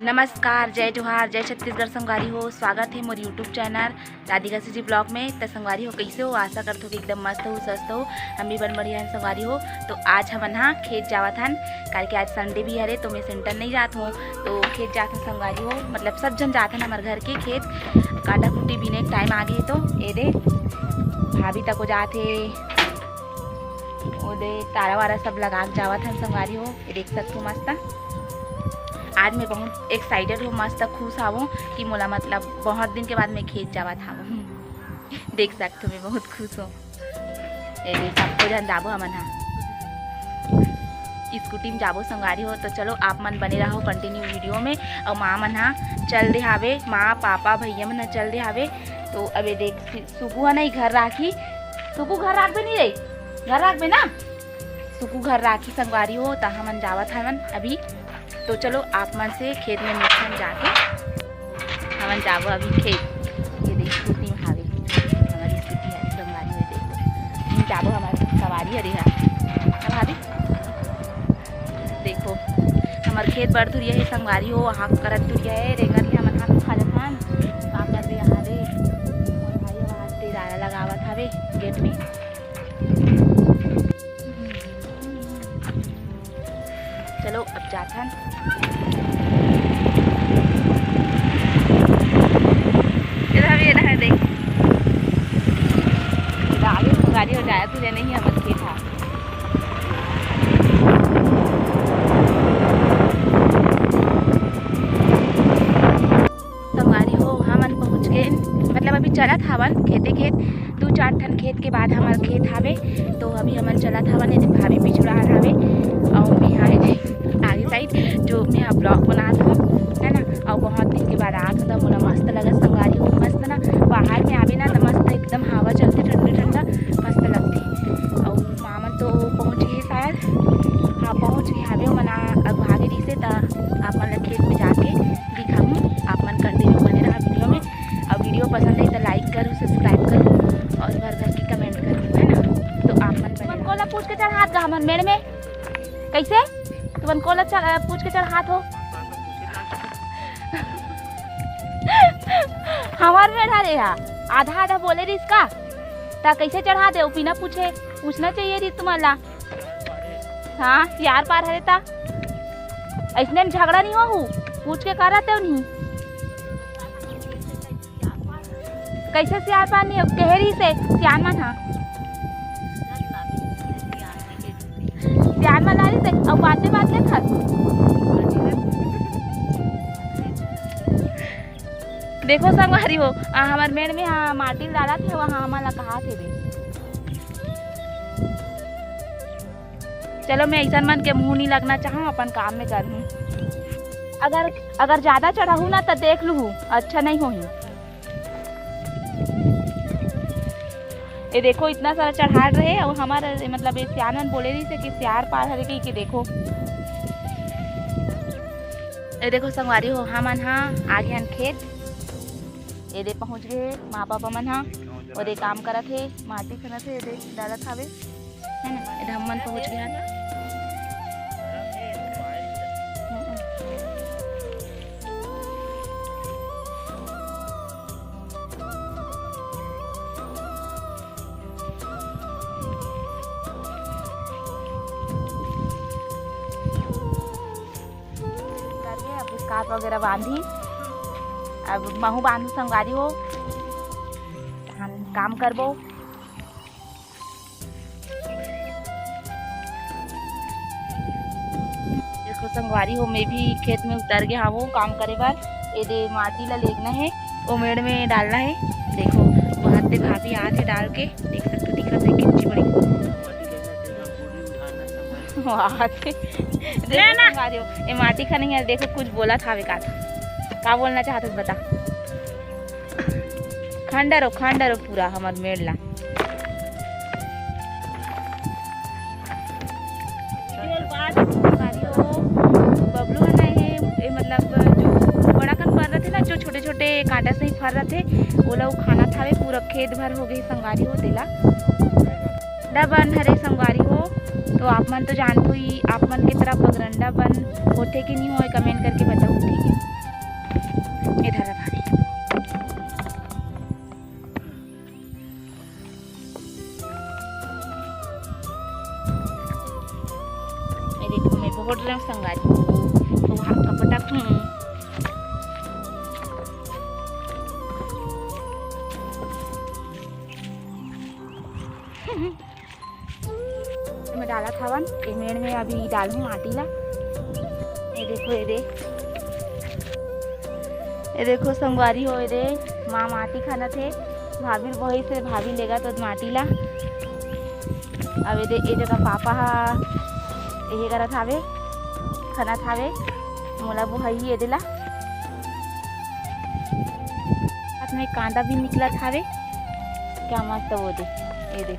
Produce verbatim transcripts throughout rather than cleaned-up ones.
नमस्कार, जय जोहार, जय छत्तीसगढ़ संगवारी हो। स्वागत हे मोर YouTube channel Radhika CG blog में। त संगवारी हो, कइसे हो? आशा करत हो कि एकदम मस्त हो, स्वस्थ हो। हम भी बड़ बढ़िया हन संगवारी हो। तो आज हमन हा खेत जावत हन, काहे कि आज Sunday भी हरे, तो मैं सेंटर नहीं जात हूँ, तो खेत जात हन संगवारी हो। मतलब सब झन जात हन हमर घर के खेत, काटा कुटी बीने के टाइम आ गे हे। तो ए दे भाभी तको जात हे, ओ दे तारा वारा सब लगा के जावत हन संगवारी हो। ये देख सकत हो मस्त। आज मैं बहुत एक्साइटेड हूँ, मस्त खुश हावों कि मोला मतलब बहुत दिन के बाद मैं खेत जावत हावों। देख सकत हो मैं बहुत खुश हूँ। ये देख, सबको झन जाबो हमन हा, स्कूटी में जाबो संगवारी हो। तो चलो आप मन बने रहो कंटिन्यू वीडियो में। और माँ मन हा चल दे हावे, माँ पापा भैया मन हा चल दे हावे। तो अब ये देख, सुकू हा नहीं घर राखी, सुकू घर राखबे नहीं रे, घर राखबे ना, सुकू घर राखी संगवारी हो। त हमन जावत हवन अभी। तो चलो आप मन से खेत में मिलथन जाके, हमन जाबो अभी खेत। ये देख स्कूटी में हावे, हमारी स्कूटी है संगवारी हो, देखो। हम जाबो, हमारी सवारी हरे हा, ना भाभी? देखो हमर खेत बड़ दुरिया हे संगवारी हो, वहाँ करत दुरिया हे, रेंगत ले हमन हाथ खा जाथन। का कर दे यहाँ रे, मोर भाई ह वहाँ से डाला लगावत हवे गेट में। चलो अब जाथन। इधर भी, इधर है, देख। इधर आगे गाड़ी हो जाए, तुझे नहीं हमर खेत हा। संगवारी हो, हमन पहुँच गए, मतलब अभी चलत हावन खेते खेत, दू चार ठन खेत के बाद हमार खेत हावे। तो अभी हमन चलत हावन, ये भाभी पिछुड़ा हावे और मैं यहाँ आगे साइड जो मैं ब्लॉग बनात हूँ, है ना। और बहुत दिन के बाद आत हूँ, तो मोला मस्त लगत संगवारी हो, मस्त ना, बाहर में आवे ना तो मस्त एकदम हवा चलते ठंडा ठंडा, मस्त लगते। और मामा तो पहुँच गए शायद, हाँ पहुँच गए हावे, ओमन अगुवा गे रहिसे, त आप मन ला खेत में जाके दिखाहूँ। आप मन कंटिन्यू बने रहा वीडियो में। अब वीडियो पसंद आई तो लाइक करूँ, सब्सक्राइब करूँ और भर भर के कमेंट करूँ, है ना। तो आप मन बने तुमन रहा। कोला पूछ के चढ़ात गा हमर मेड़ में, कैसे तुमन कोला चढ़-, पूछ के चढ़ात हो? हमार मेड़ हरे हा, आधा आधा बोले रहिस का, त कैसे चढ़ा दे बिना पूछे? पूछना चाहिए रहिस तुमन ला। हाँ, सियार पार हरे ता। ऐसने में झगड़ा नहीं हो, पूछ के करत हो नहीं। कैसे सियार पार नहीं हो? कहे रहिसे सियान मन हा। सियान मन आ रहिसे, अब बाते बात ले खत। देखो संगवारी हो, आ, हमार मेड़ में, हाँ, माटी डालत हे, वहाँ हमन ला कहा थे बे। चलो, मैं ऐसन मन के मुंह नहीं लगना चाहूँ, अपन काम में करहूँ। अगर, अगर ज्यादा चढ़ाहू ना, तो देख लूहू, अच्छा नहीं होही। ये देखो, इतना सारा चढ़ाड़ रहे, और हमारा, मतलब, ये सियान मन बोले रहिसे कि सियार पार हरे कही के। देखो, ये देखो संगवारी हो, हमन हा आगे हन खेत। ये दे पहुँच गए हे माँ पापा मन हा, वो दे काम करत हे, माटी खनत हे, ये दे डालत हावे, है ना? ये दे हमन पहुँच गए हन। करके अब scarf वगैरह बांधी, अब महू बांधू संगवारी हो, हम काम करबो। देखो संगवारी हो, मैं भी खेत में उतर गया हूँ काम करे बर। ये दे माटी ला लेगना है, वो मेड़ में डालना है। देखो वहाँ से भाभी आत हे डाल के, देख सकते हो, दिखत है कितनी बड़ी। वाह, देखो ना। संगवारी हो, ये माटी खा नहीं है, देखो कुछ बोलत हावे का, का बोलना चाहत हस बता। खंडर हो, खंडर हो पूरा हमर मेड़ ला। बबलू ह ना, ये, ये मतलब जो बड़ा कन फर रथे ना, जो छोटे छोटे कांटा सही फर रथे, ओला वो खाना थावे, पूरा खेत भर हो गई संगवारी हो तेला। डबन हरे संगवारी हो, तो आप मन तो जानते ही, आप मन के तरफ बगरंडा बन होथे कि नहीं होय, comment करके बताओ, ठीक है। अभी डालहूँ माटी ला। ये देखो, ये दे, ये देखो संगवारी हो, ये दे माँ माटी खनत हे। भाभी ल बोहिस हे, भाभी लेगत हे माटी ला। अब ये दे, ये जगह पापा हा ये करत हावे, खनत हावे। मोला बोहाई ये दे ला। साथ में कांदा भी निकलत हावे। क्या मस्त वो दे, ये दे।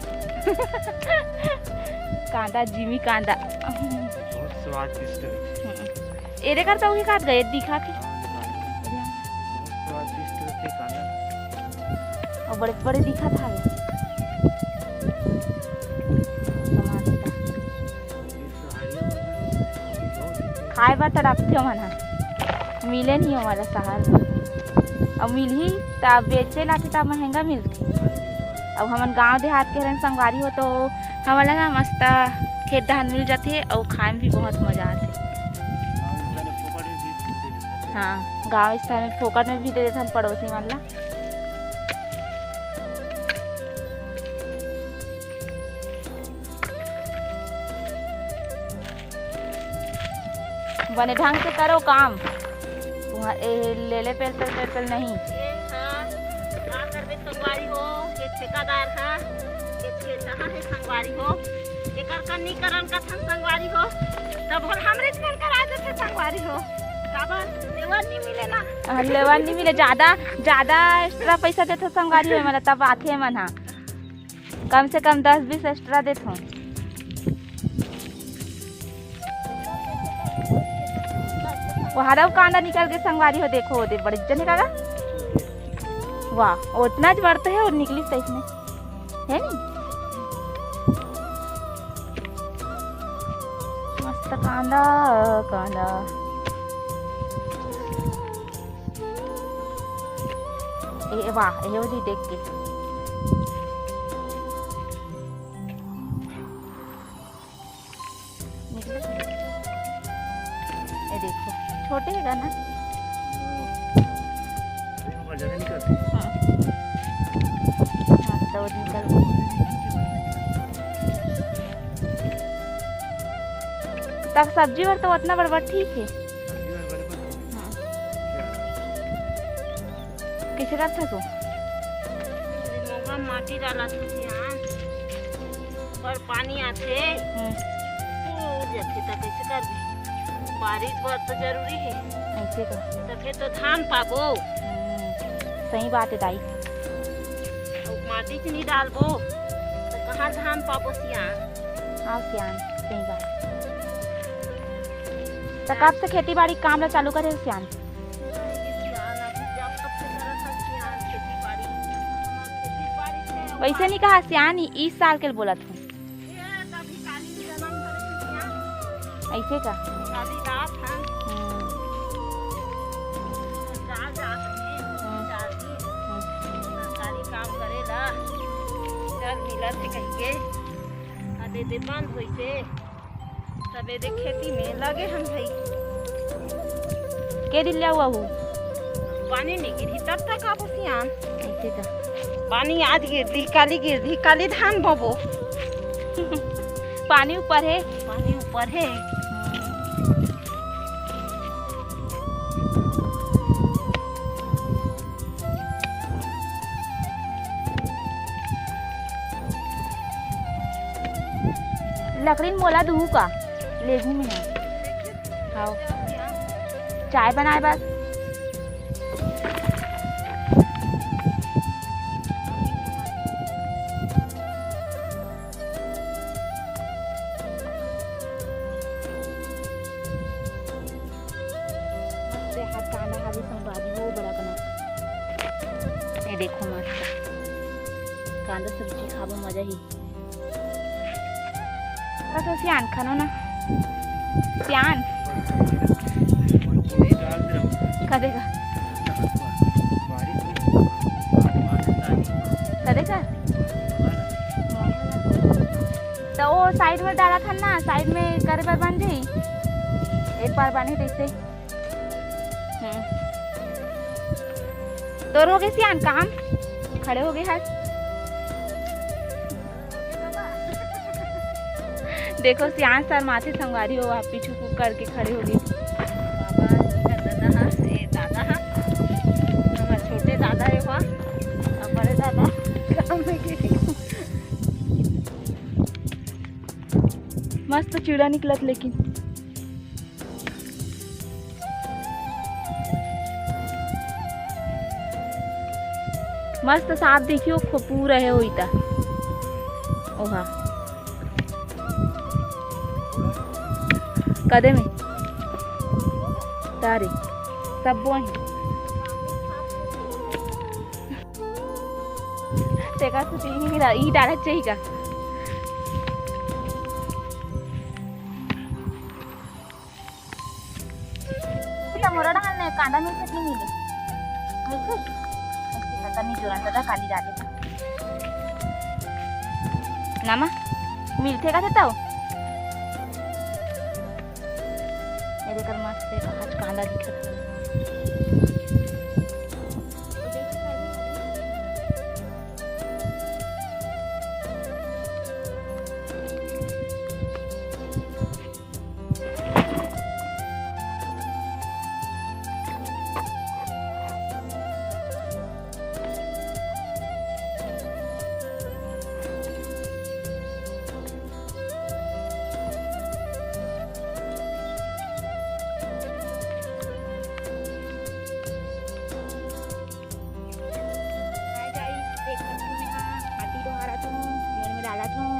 कांदा, जिमी कांदा। बहुत स्वादिष्ट है। हम्म। एरे कर तो उही खात गए, दिखा के। हाँ, दिखा के। बहुत स्वादिष्ट है कांदा। और बड़े बड़े दिखत हावे। टमाटर। खाए बर तड़पथे ओमन ह, मिले नहीं हमारा शहर में। अउ मिलही त बेचे लाथे त महंगा मिलथे। अउ हमन गांव देहात के हरन संगवारी हो, तो हमन ला ना मस्त खेत धान मिल जाथे अउ खाए में भी बहुत मजा आथे। हाँ, गांव स्थान में फोकट में भी दे देथन पड़ोसी मन ला। बने ढंग से करो काम। तुहर ए लेले पेल पेल पेल पेल नहीं। ये हा, का करबे संगवारी हो, ये ठेकादार हा, ये ठेकादार हे संगवारी हो, एकर का नी करन कथन संगवारी हो, तब हमरे मन करा देथे संगवारी हो। काबर? लेबर नी मिले ना। हाँ, लेबर नी मिले, ज्यादा, ज्यादा extra पैसा देथे संगवारी हो, मतलब तब आथे मन हा। कम से कम दस बीस extra देथों। वो हरव कांदा निकल के संगवारी हो, देखो, वो दे बड़े जने काका। वाह, उतना ज बढ़ते है और निकली सही में, है नी? मस्त कांदा, कांदा। ए, वाह, एहो जी देख के। निकले। ये देखो, छोटे है ना? हाँ। हाँ, तो निकल। तब सब्जी बर तो उतना बड़ बड़ ठीक है। हाँ। कइसे करथस वो? मोंगा माटी डालत हस यार, पर पानी आथे, हम्म। सूख जाथे, त कइसे करबे? बारिश बर तो जरूरी हे। ऐसे का? त फेर तो धान पाबो। हम्म, सही बात हे दाई। अउ माटी च नी डालबो, त कहाँ धान पाबो सियान? हाँ सियान, सही बात। त कब से खेती बाड़ी काम ला चालू करे हो सियान? वैसे नहीं कहा सियान, ई, ई साल के बोलत हूँ। ऐसे का? हम्म। हम्म। तब ये देख खेती में लगे हम भाई। के दिन ले हुआ हो? पानी नहीं गिरी तब तक आप सियान। ऐसे का? पानी आज गिर दी, काली गिर दी, काली धान बोबो। पानी ऊपर है। पानी ऊपर है। लकड़ी मोला दूहू का? लेगू में है। हाँ। चाय बनाए बर। मस्त हाथ कांदा हावी संगवारी हो बड़ा कना। ये देखो मस्त कांदा सब्जी खाबो मजा ही। बस वो सियान खानो ना। सियान। कदेगा? कदेगा? तो वो side में डाला था ना, side में करे बर बन जाई। एक बार बने तैसे। हम्म। तोर हो गए सियान काम? खड़े हो गए हस? देखो, सियान शर्माथे संगवारी हो, आप पीछू कुक करके खड़े हो गए। बाबा, ये दादा हा, ये दादा हा, हमर छोटे दादा हे वहाँ, और बड़े दादा। मस्त चिड़ा निकलत लेकिन। मस्त साफ देखियो, खो पूरा है ओइता। ओहा। कदे में? तारे। सब बोए। तेका सुती ही रा-, ई डालत चाहिए का? त मोरा डहान ने कांदा मिलथे कि मिले? मिलथे? अच्छा, त मी जोरन दादा काली डाले। नामा? मिलथे का था तौ? ये देख मस्त एक हाथ कांदा दिखत हे। हाय गाइस, देख सकते हैं, हाथी डोहारत हूँ, मेड़ में डालत हूँ।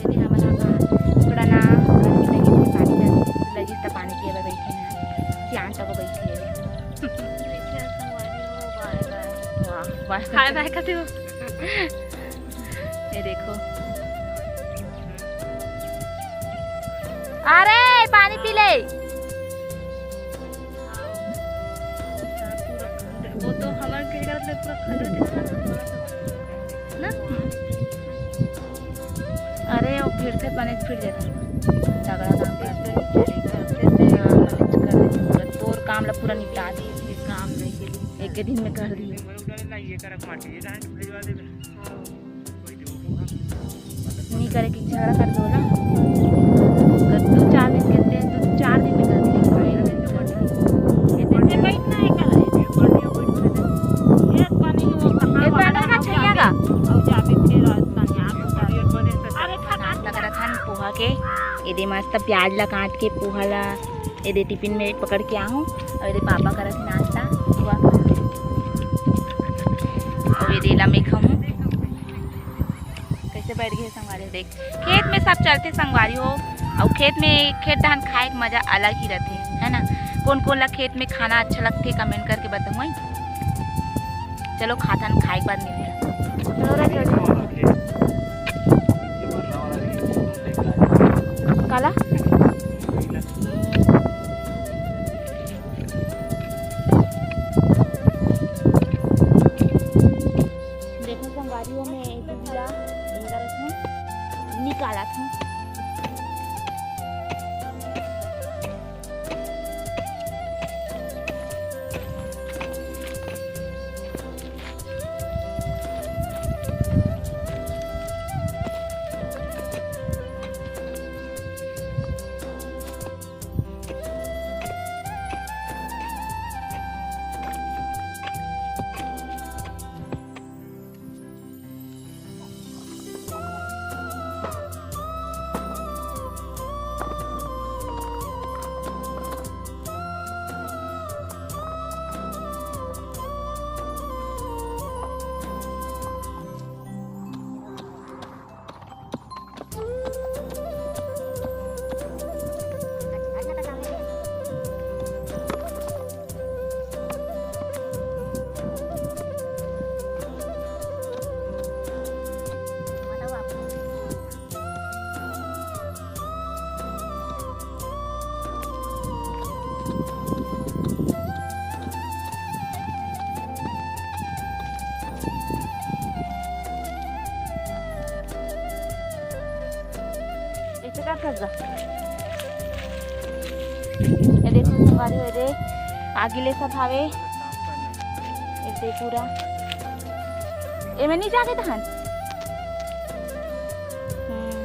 एदे हमन ह कहाँ? थोड़ा ना, थोड़ा पी लगी, पानी लगी, लगी त पानी पिए बर बैठे हैं। सियान तक बैठे हैं। वाह, वाह। हाय, बाय, कते हो? ये देखो। अरे, पानी पी ले। वो तो हमर के करत ले पूरा खंडर जैसा ना? अरे, वो भिड़थे, बने भिड़ जाथे। झगड़ा काम करथे, हाँ, बने करथे, पूरा तोर काम ला पूरा निपटा दी। काम नहीं के दिन। एक के दिन में कर दी। नी करे कि झगड़ा कर दो ना। अगर दो चार दिन कहते हैं, तो चार दिन में कर देंगे। इतने बैठना है क्या? ये पानी वो कहाँ ये पानी वाला का हो छैया गया? का? और जाके फिर आज पानी आप उतार। अरे खा, खा, नाश्ता करत हन पोहा के। एदे मस्त प्याज ला काट के पोहा ला एदे टिफिन में पकड़ के आहूँ। और एदे पापा करत हे नाश्ता, पोहा खा। और एदे ला मैं खाऊँ। कैसे बैठ गए संगवारी हो? देख, खेत में सब चलथे संगवारी हो, अउ खेत में, खेत धान खाए के मजा अलग ही रथे, है ना? कौन कौन ला खेत में खाना अच्छा लगथे, कमेंट करके बताओ। चलो, खाथन, खाए के बाद मिलथन। काला? देखो संगवारी हो, मैं दूध ला एंगा रखूं, निकालत हूँ। ये देखो संगवारी हो, ये दे आगी ले सब हावे। ये दे पूरा एमे नहीं जाके तहन। हम्म।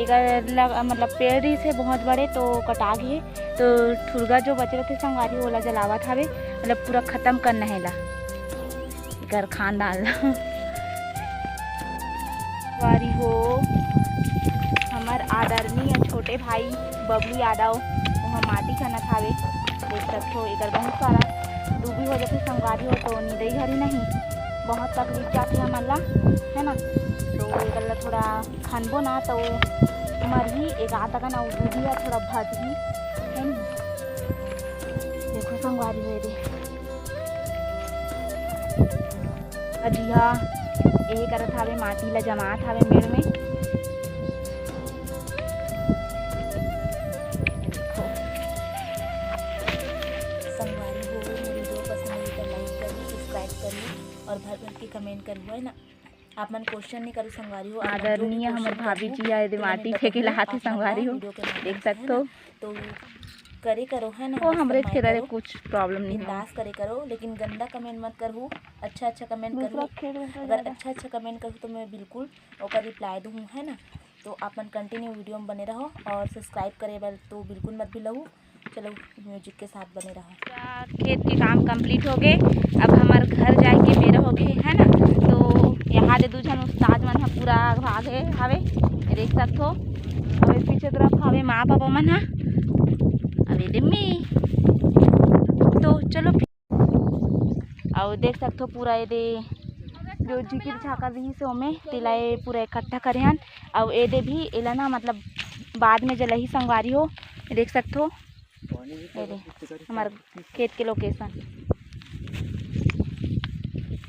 एकर लग-, मतलब पेड़ रहिस हे बहुत बड़े, तो कटा गे हे। तो ठुरगा जो बचे रथे संगवारी, ओला जलावत हावे, मतलब पूरा खत्म करना हे ला, एकर खानदान ला। संगवारी हो, हमर आदरणीय छोटे भाई बबलू यादव, ओह माटी खनत हावे। देख सकथो, एकर बहुत सारा डूबी हो जाथे संगवारी हो, तो निंदई घरी नहीं, बहुत तकलीफ जाथे हमन ला, है ना। तो एकर ला थोड़ा खनबो ना तो मरही, एक आध कन अउ दूधी ह थोड़ा भटही, है नी? देखो संगवारी हो, ये दे अजी हा यही करत हावे, माटी ला जमात हावे मेड़ में। देखो संगवारी हो, मोर video पसंद आई तो like करिए, subscribe करिए और भर भर के comment करिए, है ना। आप मन question नहीं करो संगवारी हो, आप मन जो भी आदरणीय हमर question भाभी करहू, जी आए दे तो मैं माटी बताहूँ फेंके ला हाथे आप मन संगवारी ला हो, video के माध्यम देख से, है सकथो। ना? तो करे करो, है ना, वो हमरे मत खेत करे करो, कुछ problem नहीं है। बिंदास करे करो, लेकिन गंदा comment मत करहू, अच्छा अच्छा comment दूसरा करहू। खेत में तो अगर ज्यादा अच्छा अच्छा comment करहू तो मैं बिल्कुल ओकर reply दूँ, है ना। तो आप मन continue video में बने रहो और subscribe करे बर तो बिल्कुल मत भूलहू। चलो, music के साथ बने रहो। पूरा खेत के काम complete हो गए, अब हमार घर जाए के बेरा हो गए, है ना। तो यहाँ दे दू झन उस्ताद मन ह पूरा भागे हावे, ये देख सकथो। अउ ये पीछे तरफ हावे माँ पापा मन ह, अउ ये दे मैं। तो चलो फिर, अउ देख सकथो पूरा ये दे जो झिकिर झाकर रहिस हे ओमे, तेला ये पूरा इकट्ठा करे हन। अउ ये दे भी एला ना, मतलब बाद में जलही संगवारी हो, देख सकथो। ये दे, हमार खेत के location।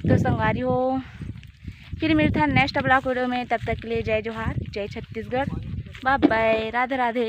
तो संगवारी हो, फिर मिलथन next vlog video में। तब तक के लिए जय जोहार, जय छत्तीसगढ़, bye bye, राधे राधे।